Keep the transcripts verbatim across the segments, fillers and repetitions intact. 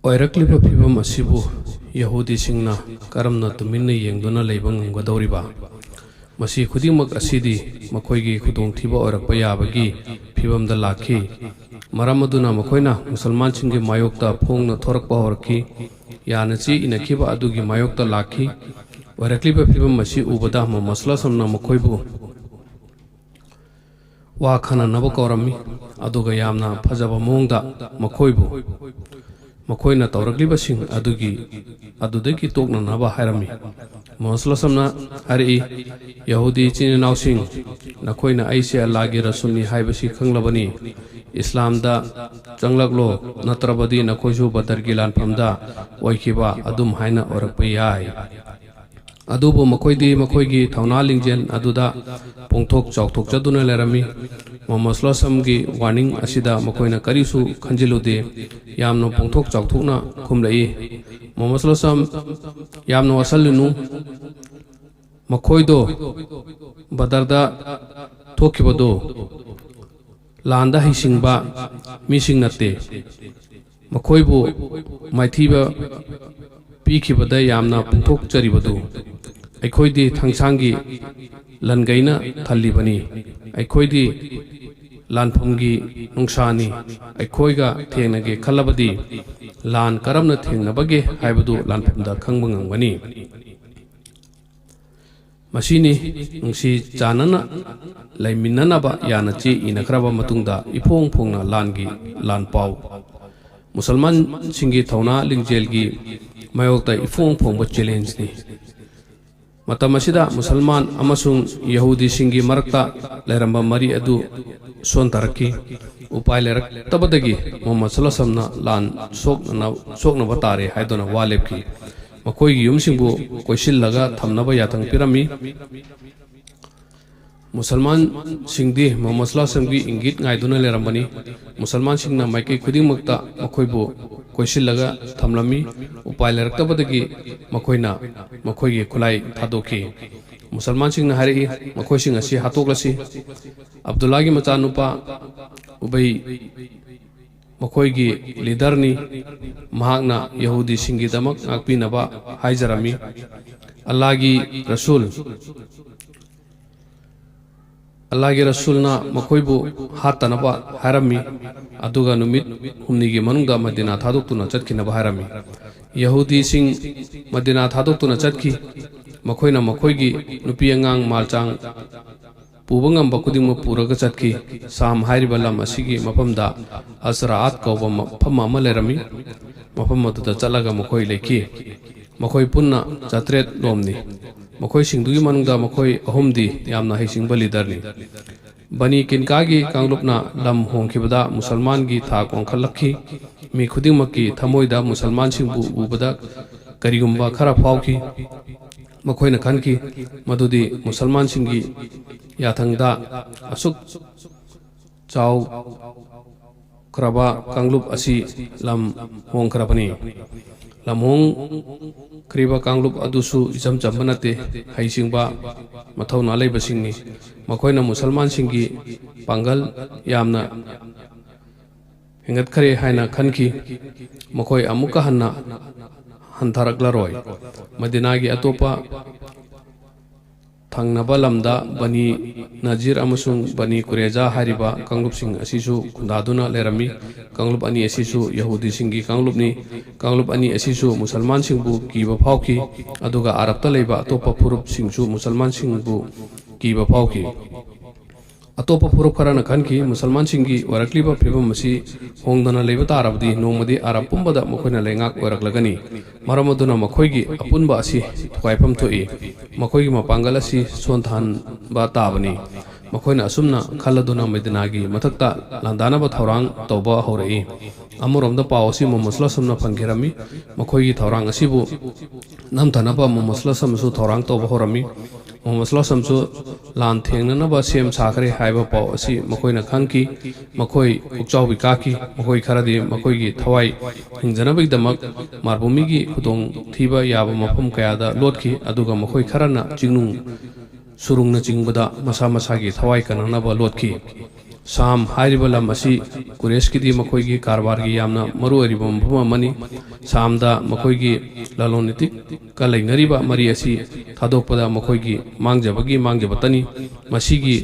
ꯑꯣꯏꯔꯛꯂꯤꯕ ꯐꯤꯕꯝ ꯑꯁꯤꯕꯨ ꯌꯍꯨꯗꯤꯁꯤꯡꯅ ꯀꯔꯝꯅ ꯇꯨꯃꯤꯟꯅ ꯌꯦꯡꯗꯨꯅ ꯂꯩꯕ ꯉꯝꯒꯗꯧꯔꯤꯕ? ꯃꯁꯤ ꯈꯨꯗꯤꯡꯃꯛ ꯑꯁꯤꯗꯤ ꯃꯈꯣꯏꯒꯤ ꯈꯨꯗꯣꯡꯊꯤꯕ ꯑꯣꯏꯔꯛꯄ ꯌꯥꯕꯒꯤ ꯐꯤꯕꯝꯗ ꯂꯥꯛꯈꯤ꯫ ꯃꯔꯝ ꯑꯗꯨꯅ ꯃꯈꯣꯏꯅ ꯃꯨꯁꯜꯃꯥꯟꯁꯤꯡꯒꯤ ꯃꯥꯌꯣꯛꯇ ꯐꯣꯡꯅ ꯊꯣꯔꯛꯄ ꯍꯧꯔꯛꯈꯤ꯫ ꯌꯥꯅ ꯆꯦ ꯏꯅꯈꯤꯕ ꯑꯗꯨꯒꯤ ꯃꯥꯌꯣꯛꯇ ꯂꯥꯛꯈꯤ꯫ ꯑꯣꯏꯔꯛꯂꯤꯕ ꯐꯤꯕꯝ ꯑꯁꯤ ꯎꯕꯗ ꯃꯨꯍꯝꯃꯗ ꯁꯜꯂꯜꯂꯥꯍꯨ ꯑꯂꯥꯏꯍꯤ ꯋꯥꯁꯜꯂꯝꯅ ꯃꯈꯣꯏꯕꯨ ꯋꯥ ꯈꯟꯅꯅꯕ ꯀꯧꯔꯝꯃꯤ, ꯑꯗꯨꯒ ꯌꯥꯝꯅ ꯐꯖꯕ ꯃꯑꯣꯡꯗ ꯃꯈꯣꯏꯕꯨ, ꯃꯈꯣꯏꯅ ꯇꯧꯔꯛꯂꯤꯕꯁꯤꯡ ꯑꯗꯨꯒꯤ, ꯑꯗꯨꯗꯒꯤ ꯇꯣꯛꯅꯅꯕ ꯍꯥꯏꯔꯝꯃꯤ꯫ ꯃꯨꯍꯝꯃꯗ ꯁꯜꯂꯜꯂꯥꯍꯨ ꯑꯂꯥꯏꯍꯤ ꯋꯥꯁꯜꯂꯝꯅ ꯍꯥꯏꯔꯛꯏ, "ꯌꯍꯨꯗꯤ ꯏꯆꯤꯟ ꯏꯅꯥꯎꯁꯤꯡ, ꯅꯈꯣꯏꯅ ꯑꯩꯁꯦ ꯑꯜꯂꯥꯍꯒꯤ ꯔꯁꯨꯜꯅꯤ ꯍꯥꯏꯕꯁꯤ ꯈꯪꯂꯕꯅꯤ꯫ ꯏꯁꯂꯥꯝꯗ ꯆꯪꯂꯛꯂꯣ, ꯅꯠꯇ꯭ꯔꯕꯗꯤ ꯅꯈꯣꯏꯁꯨ ꯕꯗꯔꯒꯤ ꯂꯥꯟꯐꯝꯗ ꯑꯣꯏꯈꯤꯕ ꯑꯗꯨꯝ ꯍꯥꯏꯅ ꯑꯣꯏꯔꯛꯄ ꯌꯥꯏ꯫" ꯑꯗꯨꯕꯨ ꯃꯈꯣꯏꯗꯤ ꯃꯈꯣꯏꯒꯤ ꯊꯧꯅꯥ ꯂꯤꯡꯖꯦꯜ ꯑꯗꯨꯗ ꯄꯣꯡꯊꯣꯛ ꯆꯥꯎꯊꯣꯛꯆꯗꯨꯅ ꯂꯩꯔꯝꯃꯤ꯫ ꯃꯨꯍꯝꯃꯗ ꯁꯜꯂꯜꯂꯥꯍꯨ ꯑꯂꯥꯏꯍꯤ ꯋꯥꯁꯜꯂꯝꯒꯤ ꯋꯥꯔꯅꯤꯡ ꯑꯁꯤꯗ ꯃꯈꯣꯏꯅ ꯀꯔꯤꯁꯨ ꯈꯟꯖꯤꯜꯂꯨꯗꯦ꯫ ꯌꯥꯝꯅ ꯄꯣꯡꯊꯣꯛ ꯆꯥꯎꯊꯣꯛꯅ ꯈꯨꯝꯂꯛꯏ, "ꯃꯨꯍꯝꯃꯗ ꯁꯜꯂꯜꯂꯥꯍꯨ ꯑꯂꯥꯏꯍꯤ ꯋꯥꯁꯜꯂꯝ, ꯌꯥꯝꯅ ꯋꯥꯁꯜꯂꯨꯅꯨ꯫ ꯃꯈꯣꯏꯗꯣ ꯕꯗꯔꯗ ꯊꯣꯛꯈꯤꯕꯗꯣ ꯂꯥꯟꯗ ꯍꯩꯁꯤꯡꯕ ꯃꯤꯁꯤꯡ ꯅꯠꯇꯦ꯫ ꯃꯈꯣꯏꯕꯨ ꯃꯥꯏꯊꯤꯕ ꯄꯤꯈꯤꯕꯗ ꯌꯥꯝꯅ ꯄꯣꯡꯊꯣꯛꯆꯔꯤꯕꯗꯨ ꯑꯩꯈꯣꯏꯗꯤ ꯊꯥꯡꯁꯥꯡꯒꯤ ꯂꯟꯒꯩꯅ ꯊꯜꯂꯤꯕꯅꯤ꯫ ꯑꯩꯈꯣꯏꯗꯤ ꯂꯥꯟꯐꯝꯒꯤ ꯅꯨꯡꯁꯥꯅꯤ꯫ ꯑꯩꯈꯣꯏꯒ ꯊꯦꯡꯅꯒꯦ ꯈꯜꯂꯕꯗꯤ ꯂꯥꯟ ꯀꯔꯝꯅ ꯊꯦꯡꯅꯕꯒꯦ ꯍꯥꯏꯕꯗꯨ ꯂꯥꯟꯐꯝꯗ ꯈꯪꯕ ꯉꯝꯒꯅꯤ꯫" ꯃꯁꯤꯅꯤ ꯅꯨꯡꯁꯤ ꯆꯥꯟꯅꯅ ꯂꯩꯃꯤꯟꯅꯅꯕ ꯌꯥꯅ ꯆꯦ ꯏꯅꯈ꯭ꯔꯕ ꯃꯇꯨꯡꯗ ꯏꯐꯣꯡ ꯐꯣꯡꯅ ꯂꯥꯟꯒꯤ ꯂꯥꯟ ꯄꯥꯎ꯫ ꯃꯨꯁꯜꯃꯥꯟꯁꯤꯡꯒꯤ ꯊꯧꯅꯥ ꯂꯤꯡꯖꯦꯜꯒꯤ ꯃꯥꯌꯣꯛꯇ ꯏꯐꯣꯡ ꯐꯣꯡꯕ ꯆꯦꯂꯦꯟꯖꯅꯤ꯫ ꯃꯇꯝ ꯑꯁꯤꯗ ꯃꯨꯁꯜꯃꯥꯟ ꯑꯃꯁꯨꯡ ꯌꯍꯨꯗꯤꯁꯤꯡꯒꯤ ꯃꯔꯛꯇ ꯂꯩꯔꯝꯕ ꯃꯔꯤ ꯑꯗꯨ ꯁꯣꯟꯊꯔꯛꯈꯤ꯫ ꯎꯄꯥꯏ ꯂꯩꯔꯛꯇꯕꯗꯒꯤ ꯃꯨꯍꯝꯃꯗ ꯁꯜꯂꯜꯂꯥꯍꯨ ꯑꯂꯥꯏꯍꯤ ꯋꯥꯁꯜꯂꯝꯅ ꯂꯥꯟ ꯁꯣꯛꯅꯅ-, ꯁꯣꯛꯅꯕ ꯇꯥꯔꯦ ꯍꯥꯏꯗꯨꯅ ꯋꯥ ꯂꯦꯞꯈꯤ꯫ ꯃꯈꯣꯏꯒꯤ ꯌꯨꯝꯁꯤꯡꯕꯨ ꯀꯣꯏꯁꯤꯜꯂꯒ ꯊꯝꯅꯕ ꯌꯥꯊꯪ ꯄꯤꯔꯝꯃꯤ꯫ ꯃꯨꯁꯜꯃꯥꯟꯁꯤꯡꯗꯤ ꯃꯨꯍꯝꯃꯗ ꯁꯜꯂꯜꯂꯥꯍꯨ ꯑꯂꯥꯏꯍꯤ ꯋꯥꯁꯜꯂꯝꯒꯤ ꯏꯪꯒꯤꯠ ꯉꯥꯏꯗꯨꯅ ꯂꯩꯔꯝꯕꯅꯤ꯫ ꯃꯨꯁꯜꯃꯥꯟꯁꯤꯡꯅ ꯃꯥꯏꯀꯩ ꯈꯨꯗꯤꯡꯃꯛꯇ ꯃꯈꯣꯏꯕꯨ ꯀꯣꯏꯁꯤꯜꯂꯒ ꯊꯝꯂꯝꯃꯤ꯫ ꯎꯄꯥꯏ ꯂꯩꯔꯛꯇꯕꯗꯒꯤ ꯃꯈꯣꯏꯅ ꯃꯈꯣꯏꯒꯤ ꯈꯨꯠꯂꯥꯏ ꯊꯥꯗꯣꯛꯈꯤ꯫ ꯃꯨꯁꯜꯃꯥꯟꯁꯤꯡꯅ ꯍꯥꯏꯔꯛꯏ, "ꯃꯈꯣꯏꯁꯤꯡ ꯑꯁꯤ ꯍꯥꯠꯇꯣꯛꯂꯁꯤ꯫" ꯑꯕꯗꯨꯜꯂꯥꯒꯤ ꯃꯆꯥꯅꯨꯄꯥ ꯎꯕꯩ ꯃꯈꯣꯏꯒꯤ ꯂꯤꯗꯔꯅꯤ꯫ ꯃꯍꯥꯛꯅ ꯌꯍꯨꯗꯤꯁꯤꯡꯒꯤꯗꯃꯛ ꯉꯥꯛꯄꯤꯅꯕ ꯍꯥꯏꯖꯔꯝꯃꯤ꯫ ꯑꯜꯂꯥꯒꯤ ꯔꯁꯨꯜ, ꯑꯜꯂꯥꯒꯤ ꯔꯁꯨꯜꯅ ꯃꯈꯣꯏꯕꯨ ꯍꯥꯠꯇꯅꯕ ꯍꯥꯏꯔꯝꯃꯤ, ꯑꯗꯨꯒ ꯅꯨꯃꯤꯠ ꯍꯨꯝꯅꯤꯒꯤ ꯃꯅꯨꯡꯗ ꯃꯗꯤꯅꯥ ꯊꯥꯗꯣꯛꯇꯨꯅ ꯆꯠꯈꯤꯅꯕ ꯍꯥꯏꯔꯝꯃꯤ꯫ ꯌꯍꯨꯗꯤꯁꯤꯡ ꯃꯗꯤꯅꯥ ꯊꯥꯗꯣꯛꯇꯨꯅ ꯆꯠꯈꯤ꯫ ꯃꯈꯣꯏꯅ ꯃꯈꯣꯏꯒꯤ ꯅꯨꯄꯤ ꯑꯉꯥꯡ, ꯃꯥꯜꯆꯥꯡ, ꯄꯨꯕ ꯉꯝꯕ ꯈꯨꯗꯤꯡꯃꯛ ꯄꯨꯔꯒ ꯆꯠꯈꯤ꯫ ꯁꯥꯝ ꯍꯥꯏꯔꯤꯕ ꯂꯝ ꯑꯁꯤꯒꯤ ꯃꯐꯝꯗ ꯑꯁꯔꯥꯑꯠ ꯀꯧꯕ ꯃꯐꯝ ꯑꯃ ꯂꯩꯔꯝꯃꯤ꯫ ꯃꯐꯝ ꯑꯗꯨꯗ ꯆꯠꯂꯒ ꯃꯈꯣꯏ ꯂꯩꯈꯤ꯫ ꯃꯈꯣꯏ ꯄꯨꯟꯅ ꯆꯥꯇ꯭ꯔꯦꯠ ꯂꯣꯝꯅꯤ꯫ ꯃꯈꯣꯏꯁꯤꯡꯗꯨꯒꯤ ꯃꯅꯨꯡꯗ ꯃꯈꯣꯏ ꯑꯍꯨꯝꯗꯤ ꯌꯥꯝꯅ ꯍꯩꯁꯤꯡꯕ ꯂꯤꯗꯔꯅꯤ꯫ ꯕꯅꯤ ꯀꯤꯟꯀꯥꯒꯤ ꯀꯥꯡꯂꯨꯞꯅ ꯂꯝ ꯍꯣꯡꯈꯤꯕꯗ ꯃꯨꯁꯜꯃꯥꯟꯒꯤ ꯊꯥꯛ ꯋꯥꯡꯈꯠꯂꯛꯈꯤ꯫ ꯃꯤ ꯈꯨꯗꯤꯡꯃꯛꯀꯤ ꯊꯃꯣꯏꯗ ꯃꯨꯁꯜꯃꯥꯟꯁꯤꯡꯕꯨ ꯎꯕꯗ ꯀꯔꯤꯒꯨꯝꯕ ꯈꯔ ꯐꯥꯎꯈꯤ꯫ ꯃꯈꯣꯏꯅ ꯈꯟꯈꯤ ꯃꯗꯨꯗꯤ ꯃꯨꯁꯜꯃꯥꯟꯁꯤꯡꯒꯤ ꯌꯥꯊꯪꯗ ꯑꯁꯨꯛ ꯆꯥꯎꯈ꯭ꯔꯕ ꯀꯥꯡꯂꯨꯞ ꯑꯁꯤ ꯂꯝ ꯍꯣꯡꯈ꯭ꯔꯕꯅꯤ꯫ ꯂꯝ ꯍꯣꯡꯈ꯭ꯔꯤꯕ ꯀꯥꯡꯂꯨꯞ ꯑꯗꯨꯁꯨ ꯏꯆꯝ ꯆꯝꯕ ꯅꯠꯇꯦ, ꯍꯩꯁꯤꯡꯕ, ꯃꯊꯧꯅꯥ ꯂꯩꯕꯁꯤꯡꯅꯤ꯫ ꯃꯈꯣꯏꯅ ꯃꯨꯁꯜꯃꯥꯟꯁꯤꯡꯒꯤ ꯄꯥꯡꯒꯜ ꯌꯥꯝꯅ ꯍꯦꯟꯒꯠꯈ꯭ꯔꯦ ꯍꯥꯏꯅ ꯈꯟꯈꯤ꯫ ꯃꯈꯣꯏ ꯑꯃꯨꯛꯀ ꯍꯟꯅ ꯍꯟꯊꯔꯛꯂꯔꯣꯏ꯫ ꯃꯗꯤꯅꯥꯒꯤ ꯑꯇꯣꯞꯄ ꯊꯪꯅꯕ ꯂꯝꯗ ꯕꯅꯤ ꯅꯖꯤꯔ ꯑꯃꯁꯨꯡ ꯕꯅꯤ ꯀꯨꯔꯦꯖꯥ ꯍꯥꯏꯔꯤꯕ ꯀꯥꯡꯂꯨꯞꯁꯤꯡ ꯑꯁꯤꯁꯨ ꯈꯨꯟꯗꯥꯗꯨꯅ ꯂꯩꯔꯝꯃꯤ꯫ ꯀꯥꯡꯂꯨꯞ ꯑꯅꯤ ꯑꯁꯤꯁꯨ ꯌꯍꯨꯗꯤꯁꯤꯡꯒꯤ ꯀꯥꯡꯂꯨꯞꯅꯤ꯫ ꯀꯥꯡꯂꯨꯞ ꯑꯅꯤ ꯑꯁꯤꯁꯨ ꯃꯨꯁꯜꯃꯥꯟꯁꯤꯡꯕꯨ ꯀꯤꯕ ꯐꯥꯎꯈꯤ, ꯑꯗꯨꯒ ꯑꯔꯕꯇ ꯂꯩꯕ ꯑꯇꯣꯞꯄ ꯐꯨꯔꯨꯞꯁꯤꯡꯁꯨ ꯃꯨꯁꯜꯃꯥꯟꯁꯤꯡꯕꯨ ꯀꯤꯕ ꯐꯥꯎꯈꯤ꯫ ꯑꯇꯣꯞꯄ ꯐꯨꯔꯨꯞ ꯈꯔꯅ ꯈꯟꯈꯤ, ꯃꯨꯁꯜꯃꯥꯟꯁꯤꯡꯒꯤ ꯑꯣꯏꯔꯛꯂꯤꯕ ꯐꯤꯕꯝ ꯑꯁꯤ ꯍꯣꯡꯗꯅ ꯂꯩꯕ ꯇꯥꯔꯕꯗꯤ ꯅꯣꯡꯃꯗꯤ ꯑꯔꯕ ꯄꯨꯝꯕꯗ ꯃꯈꯣꯏꯅ ꯂꯩꯉꯥꯛ ꯑꯣꯏꯔꯛꯂꯒꯅꯤ꯫ ꯃꯔꯝ ꯑꯗꯨꯅ ꯃꯈꯣꯏꯒꯤ ꯑꯄꯨꯟꯕ ꯑꯁꯤ ꯊꯨꯒꯥꯏꯐꯝ ꯊꯣꯛꯏ꯫ ꯃꯈꯣꯏꯒꯤ ꯃꯄꯥꯡꯒꯜ ꯑꯁꯤ ꯁꯣꯟꯊꯍꯟꯕ ꯇꯥꯕꯅꯤ꯫ ꯃꯈꯣꯏꯅ ꯑꯁꯨꯝꯅ ꯈꯜꯂꯗꯨꯅ ꯃꯗꯤꯅꯥꯒꯤ ꯃꯊꯛꯇ ꯂꯥꯟꯗꯥꯅꯕ ꯊꯧꯔꯥꯡ ꯇꯧꯕ ꯍꯧꯔꯛꯏ꯫ ꯑꯃꯔꯣꯝꯗ ꯄꯥꯎ ꯑꯁꯤ ꯃꯨꯍꯝꯃꯗ ꯁꯜꯂꯥꯍꯨ ꯑꯂꯩꯍꯤ ꯋꯁꯜꯂꯝꯅ ꯐꯪꯈꯤꯔꯝꯃꯤ꯫ ꯃꯈꯣꯏꯒꯤ ꯊꯧꯔꯥꯡ ꯑꯁꯤꯕꯨ ꯅꯝꯊꯅꯕ ꯃꯨꯍꯝꯃꯗ ꯁꯜꯂꯥꯍꯨ ꯑꯂꯩꯍꯤ ꯋꯁꯜꯂꯝꯁꯨ ꯊꯧꯔꯥꯡ ꯇꯧꯕ ꯍꯧꯔꯝꯃꯤ꯫ ꯃꯨꯍꯝꯃꯗ ꯁꯜꯂꯥꯍꯨ ꯑꯂꯩꯍꯤ ꯋꯁꯜꯂꯝꯁꯨ ꯂꯥꯟ ꯊꯦꯡꯅꯅꯕ ꯁꯦꯝ ꯁꯥꯈ꯭ꯔꯦ ꯍꯥꯏꯕ ꯄꯥꯎ ꯑꯁꯤ ꯃꯈꯣꯏꯅ ꯈꯪꯈꯤ꯫ ꯃꯈꯣꯏ ꯄꯨꯛꯆꯥꯎꯕꯤ ꯀꯥꯈꯤ꯫ ꯃꯈꯣꯏ ꯈꯔꯗꯤ ꯃꯈꯣꯏꯒꯤ ꯊꯋꯥꯏ ꯍꯤꯡꯖꯅꯕꯒꯤꯗꯃꯛ ꯃꯥꯔꯕꯨꯃꯤꯒꯤ ꯈꯨꯗꯣꯡꯊꯤꯕ ꯌꯥꯕ ꯃꯐꯝ ꯀꯌꯥꯗ ꯂꯣꯠꯈꯤ, ꯑꯗꯨꯒ ꯃꯈꯣꯏ ꯈꯔꯅ ꯆꯤꯡꯅꯨꯡ ꯁꯨꯔꯨꯡꯅꯆꯤꯡꯕꯗ ꯃꯁꯥ ꯃꯁꯥꯒꯤ ꯊꯋꯥꯏ ꯀꯟꯅꯅꯕ ꯂꯣꯠꯈꯤ꯫ ꯁꯥꯝ ꯍꯥꯏꯔꯤꯕ ꯂꯝ ꯑꯁꯤ ꯀꯨꯔꯦꯁꯀꯤꯗꯤ ꯃꯈꯣꯏꯒꯤ ꯀꯔꯕꯥꯔꯒꯤ ꯌꯥꯝꯅ ꯃꯔꯨ ꯑꯣꯏꯔꯤꯕ ꯃꯐꯝ ꯑꯃꯅꯤ꯫ ꯁꯥꯝꯗ ꯃꯈꯣꯏꯒꯤ ꯂꯂꯣꯟ ꯏꯇꯤꯛꯀ ꯂꯩꯅꯔꯤꯕ ꯃꯔꯤ ꯑꯁꯤ ꯊꯥꯗꯣꯛꯄꯗ ꯃꯈꯣꯏꯒꯤ ꯃꯥꯡꯖꯕꯒꯤ ꯃꯥꯡꯖꯕꯇꯅꯤ꯫ ꯃꯁꯤꯒꯤ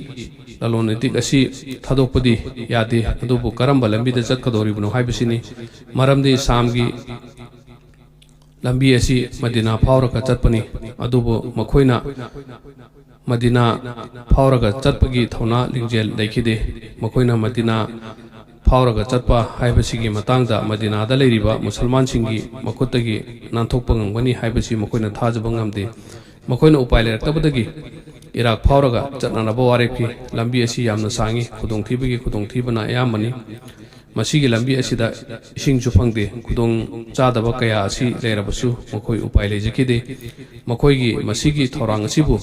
ꯂꯂꯣꯟ ꯏꯇꯤꯛ ꯑꯁꯤ ꯊꯥꯗꯣꯛꯄꯗꯤ ꯌꯥꯗꯦ, ꯑꯗꯨꯕꯨ ꯀꯔꯝꯕ ꯂꯝꯕꯤꯗ ꯆꯠꯀꯗꯧꯔꯤꯕꯅꯣ ꯍꯥꯏꯕꯁꯤꯅꯤ꯫ ꯃꯔꯝꯗꯤ ꯁꯥꯝꯒꯤ ꯂꯝꯕꯤ ꯑꯁꯤ ꯃꯗꯤꯅꯥ ꯐꯥꯎꯔꯒ ꯆꯠꯄꯅꯤ, ꯑꯗꯨꯕꯨ ꯃꯈꯣꯏꯅ ꯃꯗꯤꯅꯥ ꯐꯥꯎꯔꯒ ꯆꯠꯄꯒꯤ ꯊꯧꯅꯥ ꯂꯤꯡꯖꯦꯜ ꯂꯩꯈꯤꯗꯦ꯫ ꯃꯈꯣꯏꯅ ꯃꯗꯤꯅꯥ ꯐꯥꯎꯔꯒ ꯆꯠꯄ ꯍꯥꯏꯕꯁꯤꯒꯤ ꯃꯇꯥꯡꯗ ꯃꯗꯤꯅꯥꯗ ꯂꯩꯔꯤꯕ ꯃꯨꯁꯜꯃꯥꯟꯁꯤꯡꯒꯤ ꯃꯈꯨꯠꯇꯒꯤ ꯅꯥꯟꯊꯣꯛꯄ ꯉꯝꯒꯅꯤ ꯍꯥꯏꯕꯁꯤ ꯃꯈꯣꯏꯅ ꯊꯥꯖꯕ ꯉꯝꯗꯦ꯫ ꯃꯈꯣꯏꯅ ꯎꯄꯥꯏ ꯂꯩꯔꯛꯇꯕꯗꯒꯤ ꯏꯔꯥꯛ ꯐꯥꯎꯔꯒ ꯆꯠꯅꯅꯕ ꯋꯥꯔꯦꯞꯈꯤ꯫ ꯂꯝꯕꯤ ꯑꯁꯤ ꯌꯥꯝꯅ ꯁꯥꯡꯏ, ꯈꯨꯗꯣꯡꯊꯤꯕꯒꯤ ꯈꯨꯗꯣꯡꯊꯤꯕꯅ ꯑꯌꯥꯝꯕꯅꯤ꯫ ꯃꯁꯤꯒꯤ ꯂꯝꯕꯤ ꯑꯁꯤꯗ ꯏꯁꯤꯡꯁꯨ ꯐꯪꯗꯦ, ꯈꯨꯗꯣꯡ ꯆꯥꯗꯕ ꯀꯌꯥ ꯑꯁꯤ ꯂꯩꯔꯕꯁꯨ ꯃꯈꯣꯏ ꯎꯄꯥꯏ ꯂꯩꯖꯈꯤꯗꯦ꯫ ꯃꯈꯣꯏꯒꯤ ꯃꯁꯤꯒꯤ ꯊꯧꯔꯥꯡ ꯑꯁꯤꯕꯨ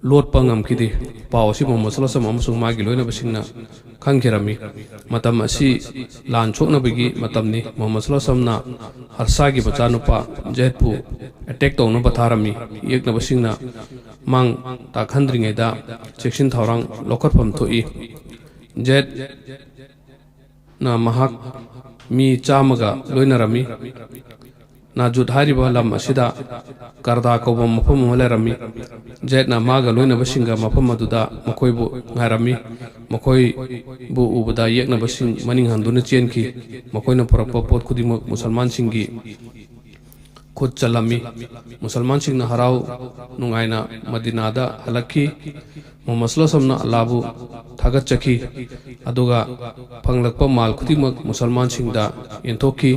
ꯂꯣꯠꯄ ꯉꯝꯈꯤꯗꯦ꯫ ꯄꯥꯎ ꯑꯁꯤ ꯃꯨꯍꯝꯃꯗ ꯁꯜꯂꯜꯂꯥꯍꯨ ꯑꯂꯥꯏꯍꯤ ꯋꯥꯁꯜꯂꯝ ꯑꯃꯁꯨꯡ ꯃꯥꯒꯤ ꯂꯣꯏꯅꯕꯁꯤꯡꯅ ꯈꯪꯈꯤꯔꯝꯃꯤ꯫ ꯃꯇꯝ ꯑꯁꯤ ꯂꯥꯟ ꯁꯣꯛꯅꯕꯒꯤ ꯃꯇꯝꯅꯤ꯫ ꯃꯨꯍꯝꯃꯗ ꯁꯜꯂꯜꯂꯥꯍꯨ ꯑꯂꯥꯏꯍꯤ ꯋꯥꯁꯜꯂꯝꯅ ꯍꯔꯁꯥꯒꯤ ꯃꯆꯥꯅꯨꯄꯥ ꯖꯦꯗꯄꯨ ꯑꯦꯇꯦꯛ ꯇꯧꯅꯕ ꯊꯥꯔꯝꯃꯤ꯫ ꯌꯦꯛꯅꯕꯁꯤꯡꯅ ꯃꯥꯡ ꯇꯥꯛꯍꯟꯗ꯭ꯔꯤꯉꯩꯗ ꯆꯦꯛꯁꯤꯟ ꯊꯧꯔꯥꯡ ꯂꯧꯈꯠꯐꯝ ꯊꯣꯛꯏ꯫ ꯖꯦꯗꯅ ꯃꯍꯥꯛ ꯃꯤ ꯆꯥꯝꯃꯒ ꯂꯣꯏꯅꯔꯝꯃꯤ꯫ ꯅꯥꯖꯨꯗ ꯍꯥꯏꯔꯤꯕ ꯂꯝ ꯑꯁꯤꯗ ꯀꯔꯗꯥ ꯀꯧꯕ ꯃꯐꯝ ꯑꯃ ꯂꯩꯔꯝꯃꯤ꯫ ꯖꯦꯗꯅ ꯃꯥꯒ ꯂꯣꯏꯅꯕꯁꯤꯡꯒ ꯃꯐꯝ ꯑꯗꯨꯗ ꯃꯈꯣꯏꯕꯨ ꯉꯥꯏꯔꯝꯃꯤ꯫ ꯃꯈꯣꯏꯕꯨ ꯎꯕꯗ ꯌꯦꯛꯅꯕꯁꯤꯡ ꯃꯅꯤꯡ ꯍꯟꯗꯨꯅ ꯆꯦꯟꯈꯤ꯫ ꯃꯈꯣꯏꯅ ꯄꯨꯔꯛꯄ ꯄꯣꯠ ꯈꯨꯗꯤꯡꯃꯛ ꯃꯨꯁꯜꯃꯥꯟꯁꯤꯡꯒꯤ ꯈꯨꯠ ꯆꯜꯂꯝꯃꯤ꯫ ꯃꯨꯁꯜꯃꯥꯟꯁꯤꯡꯅ ꯍꯔꯥꯎ ꯅꯨꯡꯉꯥꯏꯅ ꯃꯗꯤꯅꯥꯗ ꯍꯜꯂꯛꯈꯤ꯫ ꯃꯨꯍꯝꯃꯗ ꯁꯜꯂꯜꯂꯥꯍꯨ ꯑꯂꯥꯏꯍꯤ ꯋꯥꯁꯜꯂꯝꯅ ꯑꯜꯂꯥꯍꯕꯨ ꯊꯥꯒꯠꯆꯈꯤ, ꯑꯗꯨꯒ ꯐꯪꯂꯛꯄ ꯃꯥꯜ ꯈꯨꯗꯤꯡꯃꯛ ꯃꯨꯁꯜꯃꯥꯟꯁꯤꯡꯗ ꯌꯦꯟꯊꯣꯛꯈꯤ꯫